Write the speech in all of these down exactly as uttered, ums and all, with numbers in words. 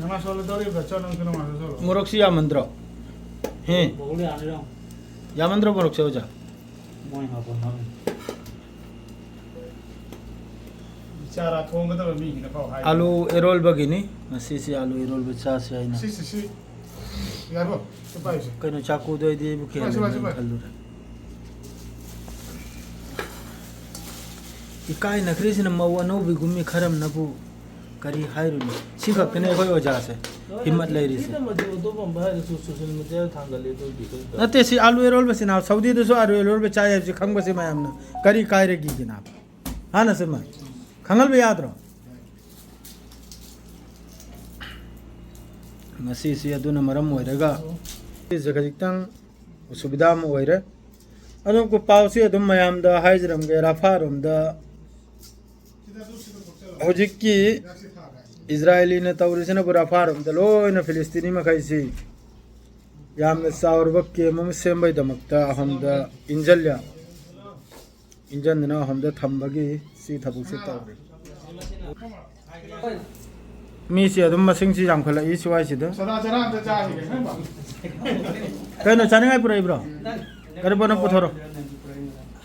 ꯅꯃꯥ ꯁꯣꯜꯂꯗꯧꯔꯤꯕ꯭ꯔꯥ? ꯆꯣ, ꯅꯪꯁꯨ ꯅꯃꯥ ꯁꯣꯜꯂꯣ꯫ ꯃꯣꯔꯣꯛꯁꯤ ꯌꯥꯝꯃꯟꯗ꯭ꯔꯣ? ꯍꯦ? ꯃꯣꯔꯣꯛ ꯌꯥꯝꯃꯤꯔꯣ? ꯌꯥꯝꯃꯟꯗ꯭ꯔꯣ ꯃꯣꯔꯣꯛꯁꯦ, ꯑꯣꯖꯥ? ꯃꯣꯏ ꯃꯥꯄꯟ ꯃꯥꯄꯟ꯫ ꯏꯆꯥꯔꯥ ꯊꯣꯡꯒꯗꯕ ꯃꯤꯒꯤꯅ ꯄꯥꯎ ꯍꯥꯏ꯫ ꯑꯥꯂꯨ ꯏꯔꯣꯜꯕꯒꯤꯅꯤ꯫ ꯉꯁꯤꯁꯤ ꯑꯥꯂꯨ ꯏꯔꯣꯜꯕ ꯆꯥꯁꯤ ꯍꯥꯏꯅ꯫ ꯁꯤ, ꯁꯤ, ꯁꯤ꯫ ꯌꯥꯔꯕꯣ? ꯁꯤ ꯄꯥꯏꯁꯦ꯫ ꯀꯩꯅꯣ, ꯆꯥꯛꯀꯨꯗꯣ ꯑꯩꯗꯤ ꯏꯕꯨ ꯄꯥꯏꯁꯦ, ꯄꯥꯏꯁꯦ, ꯈꯦꯜꯂꯦꯅ ꯄꯥꯏꯁꯦ꯫ ꯈꯜꯂꯨꯔꯦ꯫ ꯏꯀꯥꯏꯅꯈ꯭ꯔꯤꯁꯤꯅ ꯃꯧ ꯑꯅꯧꯕꯤꯒꯨꯝꯃꯤ ꯈꯔꯝꯅꯕꯨ꯫ ꯀꯔꯤ ꯍꯥꯏꯔꯨꯅꯤ? ꯁꯤ ꯈꯛꯇꯅꯦ ꯑꯩꯈꯣꯏ ꯑꯣꯖꯥꯁꯦ ꯍꯤꯝꯃꯠ ꯂꯩꯔꯤꯁꯦ꯫ ꯁꯤꯗ ꯃꯗꯨ ꯑꯇꯣꯞꯄ ꯑꯃ ꯍꯥꯏꯔꯁꯨ social media ꯊꯥꯡꯒꯠꯂꯦ ꯑꯗꯨ video ꯅꯠꯇꯦ, ꯁꯤ ꯑꯥꯂꯨ ꯏꯔꯣꯜꯕꯁꯤ ꯅꯥꯕ, ꯁꯧꯗꯤꯗꯁꯨ ꯑꯥꯂꯨ ꯏꯔꯣꯜꯕ ꯆꯥꯏ ꯍꯥꯏꯕꯁꯤ ꯈꯪꯕꯁꯤ ꯃꯌꯥꯝꯅ ꯀꯔꯤ ꯀꯥꯏꯔꯒꯦ ꯅꯥꯕ? ꯍꯥꯟꯅ ꯁꯤꯃ ꯈꯪꯍꯟꯕ ꯌꯥꯗ꯭ꯔꯣ? ꯉꯁꯤꯁꯤ ꯑꯗꯨꯅ ꯃꯔꯝ ꯑꯣꯏꯔꯒ ꯁꯤꯁꯦ ꯈꯖꯤꯛꯇꯪ ꯑꯁꯨꯕꯤꯗꯥ ꯑꯃ ꯑꯣꯏꯔꯦ꯫ ꯑꯗꯨ ꯄꯥꯎꯁꯤ ꯑꯗꯨꯝ ꯃꯌꯥꯝꯗ ꯍꯥꯏꯖꯔꯝꯒꯦ, ꯔꯥꯐꯥꯔꯣꯝꯗ ꯍꯧꯖꯤꯛꯀꯤ ꯏꯖꯔꯥꯌꯦꯂꯤꯅ ꯇꯧꯔꯤꯁꯤꯅꯕꯨ ꯔꯥꯐꯥꯔꯣꯝꯗ ꯂꯣꯏꯅ ꯐꯤꯂꯤꯁꯇꯤꯅꯤ ꯃꯈꯩꯁꯤ ꯌꯥꯝꯅ ꯆꯥꯎꯔꯕ camp ꯑꯃ ꯁꯦꯝꯕꯒꯤꯗꯃꯛꯇ ꯑꯍꯣꯝꯗ ꯏꯟꯖꯜꯂ-, ꯏꯟꯖꯟꯗꯨꯅ ꯑꯍꯣꯝꯗ ꯊꯝꯕꯒꯤ ꯁꯤ ꯊꯕꯛꯁꯤ ꯇꯧꯔꯤ꯫ ꯃꯤꯁꯤ ꯑꯗꯨꯝ ꯃꯁꯤꯡꯁꯤ ꯌꯥꯝꯈꯠꯂꯛꯏ ꯁ꯭ꯋꯥꯏꯁꯤꯗ꯫ ꯁꯗꯥ ꯆꯔꯥ ꯑꯝꯇ ꯆꯥꯈꯤꯒꯦ, ꯈꯪꯕ? ꯀꯩꯅꯣ ꯆꯥꯅꯤꯡꯉꯥꯏ ꯄꯨꯔꯛꯏꯕ꯭ꯔꯣ? ꯀꯔꯤ ꯄꯣꯠꯅꯣ ꯄꯨꯊꯣꯔꯣ꯫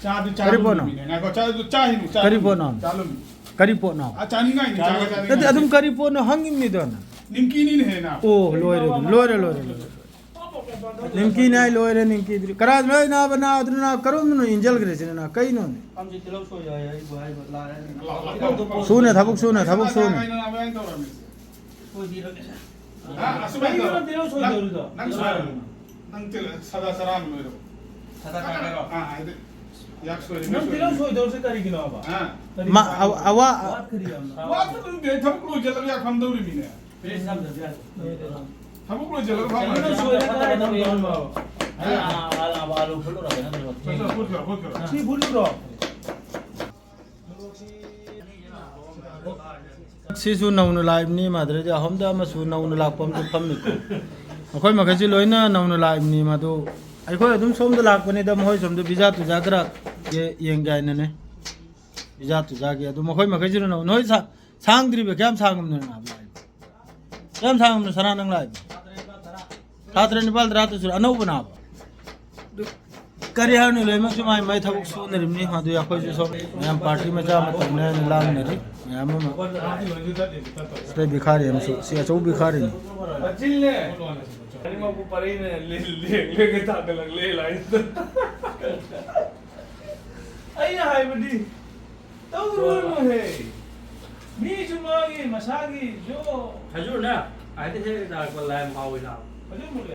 ꯆꯥꯗꯨ ꯀꯔꯤ ꯄꯣꯠꯅꯣ? ꯆꯥꯂꯨꯝꯃꯤꯅꯦ꯫ ꯉꯥꯏꯈꯣ, ꯆꯥꯗꯨ ꯆꯥ ꯍꯤꯅꯨ, ꯆꯥ ꯀꯔꯤ ꯍꯤꯅꯨ꯫ ꯄꯣꯠꯅꯣ? ꯆꯥꯂꯨꯝꯃꯤ꯫ ꯀꯔꯤ ꯄꯣꯠꯅꯣ? ꯑꯥ, ꯆꯥꯅꯤꯡꯉꯥꯏꯅꯤ, ꯆꯥꯒ ꯆꯥꯅꯤꯡꯉꯥꯏ꯫ ꯅꯠꯇꯦ, ꯑꯗꯨꯝ ꯀꯔꯤ ꯄꯣꯠꯅꯣ ꯍꯪꯉꯤꯕꯅꯤꯗꯣ ꯅꯪ꯫ ꯅꯤꯝꯀꯤꯅꯤꯅꯦ ꯍꯦ ꯅꯥ꯫ ꯑꯣ, ꯂꯣꯏꯔꯦ ꯑꯗꯨꯝ꯫ ꯂꯣꯏꯔꯦ, ꯂꯣꯏꯔꯦ, ꯂꯣꯏꯔꯦ꯫ ꯅꯤꯝꯀꯤꯅꯤ ꯍꯥꯏ ꯂꯣꯏꯔꯦ, ꯅꯤꯝꯀꯤꯗꯨꯗꯤ꯫ ꯀꯔꯥꯏꯗꯅꯣ ꯑꯩ ꯅꯥꯕ ꯅꯥꯗꯨꯅ ꯅꯥ ꯀꯔꯣꯝꯗꯅꯣ ꯏꯟꯖꯜꯈ꯭ꯔꯤꯁꯤꯅ ꯅꯥ? ꯀꯩꯅꯣꯅꯦ? ꯄꯥꯝꯖꯤ ꯇꯤꯜꯍꯧ ꯁꯣꯏ ꯌꯥꯏ, ꯑꯩꯕꯨ ꯍꯥꯏꯕ ꯂꯥꯛꯑꯦ꯫ ꯁꯨꯅ ꯊꯕꯛ ꯁꯨꯅ, ꯊꯕꯛ ꯁꯨꯅ꯫ ꯁꯣꯏꯕꯤꯔꯒꯦ꯫ ꯍꯥ? ꯑꯁꯨꯃꯥꯏꯅ ꯀꯩꯒꯤꯅꯣ ꯇꯧꯔꯣ꯫ ꯇꯤꯜꯍꯧ ꯁꯣꯏꯗꯧꯔꯤꯗꯣ? ꯅꯪ, ꯅꯪ ꯁꯣꯏꯔꯣ꯫ ꯅꯪ ꯇꯤꯜ-, ꯁꯥꯗꯥ ꯆꯔꯥ ꯑꯃ ꯂꯣꯏꯔꯣ꯫ ꯁꯥꯗꯥ ꯆꯔꯥ ꯍꯥꯏꯔꯣ? ꯑꯥ, ꯍꯥꯏꯗꯤ ꯌꯥꯛ ꯁꯣꯏꯔꯤ, ꯅꯪ ꯇꯤꯜꯍꯧ ꯁꯣꯏꯔꯤ꯫ ꯁꯣꯏꯗꯧꯔꯤꯁꯦ ꯀꯔꯤꯒꯤꯅꯣꯕ? ꯑꯥ꯫ ꯀꯔꯤ ꯃꯥ-, ꯋꯥꯠ-, ꯑꯋꯥ-, ꯋꯥꯠ ꯀꯔꯤ ꯌꯥꯝꯅ? ꯋꯥꯠꯇ ꯅꯠꯇꯦ, ꯊꯕꯛ ꯂꯣꯏꯁꯤꯜꯂꯒ ꯌꯥꯛ ꯐꯝꯗꯧꯔꯤꯃꯤꯅꯦ꯫ ꯊꯕꯛ ꯂꯣꯏꯁꯤꯜꯂꯒ ꯐꯝꯃꯒ ꯀꯩꯅꯣ ꯁꯣꯏꯔꯦ ꯀꯥꯏ ꯊꯝꯗꯧꯔꯤꯅꯣ? ꯑꯥ, ꯑꯥ, ꯑꯥ, ꯑꯥꯂꯨ ꯐꯨꯠꯂꯨꯔꯒꯦ ꯅꯠꯇ꯭ꯔꯣ? ꯐꯨꯠꯂꯨꯔꯣ, ꯐꯨꯠꯂꯨꯔꯣ, ꯐꯨꯠꯂꯨꯔꯣ꯫ ꯁꯤ ꯐꯨꯠꯂꯨꯔꯣ? ꯁꯤꯁꯨ ꯅꯧꯅ ꯂꯥꯛꯏꯕꯅꯤ, ꯃꯥꯗ꯭ꯔꯗꯤ ꯑꯍꯣꯝꯗ ꯑꯃꯁꯨ ꯅꯧꯅ ꯂꯥꯛꯄ ꯑꯃꯁꯨ ꯐꯝꯃꯤꯀꯣ꯫ ꯑꯩꯈꯣꯏ ꯃꯈꯩꯁꯤ ꯂꯣꯏꯅ ꯅꯧꯅ ꯂꯥꯛꯏꯕꯅꯤ꯫ ꯃꯗꯨ ꯑꯩꯈꯣꯏ ꯑꯗꯨꯝ ꯁꯣꯝꯗ ꯂꯥꯛꯄꯅꯤꯗ, ꯃꯈꯣꯏ ꯁꯣꯝꯗ ꯚꯤꯖꯥ ꯇꯨꯖꯥ ꯈꯔ ꯌꯦ-, ꯌꯦꯡꯒꯦ ꯍꯥꯏꯅꯅꯦ꯫ ꯚꯤꯖꯥ ꯇꯨꯖꯥꯒꯤ ꯑꯗꯨ ꯃꯈꯣꯏ ꯃꯈꯩꯁꯤꯅ ꯅꯧ-, ꯅꯣꯏ ꯁꯥ-, ꯁꯥꯡꯗ꯭ꯔꯤꯕ ꯀꯌꯥꯝ ꯁꯥꯡꯉꯝꯅꯣ ꯅꯥꯕ ꯂꯥꯛꯏꯕ? ꯌꯥꯝ ꯁꯥꯡꯅ ꯁꯅꯥ ꯅꯪ ꯂꯥꯛꯏ꯫ ꯊꯥ ꯇꯔꯦꯠ, ꯅꯤꯄꯥꯜ, ꯇꯔꯥ ꯇꯔꯨꯛ ꯁꯨꯔꯦ꯫ ꯑꯅꯧꯕꯅ ꯍꯥꯞꯄ꯫ ꯑꯗꯨ ꯀꯔꯤ ꯍꯥꯏꯔꯨꯅꯤ, ꯂꯣꯏꯅꯃꯛꯁꯨ ꯃꯥꯏ ꯃꯥꯏ ꯊꯕꯛ ꯁꯨꯅꯔꯤꯕꯅꯤ꯫ ꯑꯗꯨ ꯑꯩꯈꯣꯏꯁꯨ ꯁꯣꯝ ꯃꯌꯥꯝ ꯄꯥꯔꯇꯤ ꯃꯆꯥ ꯑꯃ ꯇꯧꯅꯤ ꯍꯥꯏꯅ ꯂꯥꯡꯅꯔꯤ ꯃꯌꯥꯝ ꯑꯃ꯫ ꯁꯤꯗ ꯚꯤꯈꯥꯔꯤ ꯑꯃꯁꯨ, ꯁꯤ ꯑꯆꯧꯕ ꯚꯤꯈꯥꯔꯤꯅꯤ꯫ ꯑꯅꯤꯃꯛꯄꯨ ꯄꯔꯩꯅ ꯂꯦ-, ꯂꯦ-, ꯂꯦ-, ꯊꯥꯒꯠꯂꯛꯂꯦ ꯂꯥꯏꯟꯗ꯫ ꯑꯩꯅ ꯍꯥꯏꯕꯗꯤ ꯇꯧꯔꯨꯔꯅꯨꯍꯦ꯫ ꯃꯤꯁꯨ ꯃꯥꯒꯤ ꯃꯁꯥꯒꯤꯁꯨ꯫ ꯈꯖꯨꯔꯅꯦ, ꯑꯥꯏꯗ ꯍꯦꯛ ꯇꯥꯔꯛꯄ ꯂꯥꯏꯝ ꯍꯥꯎꯋꯤꯅ꯫ ꯈꯖꯨꯔ ꯃꯨꯜꯂꯦ꯫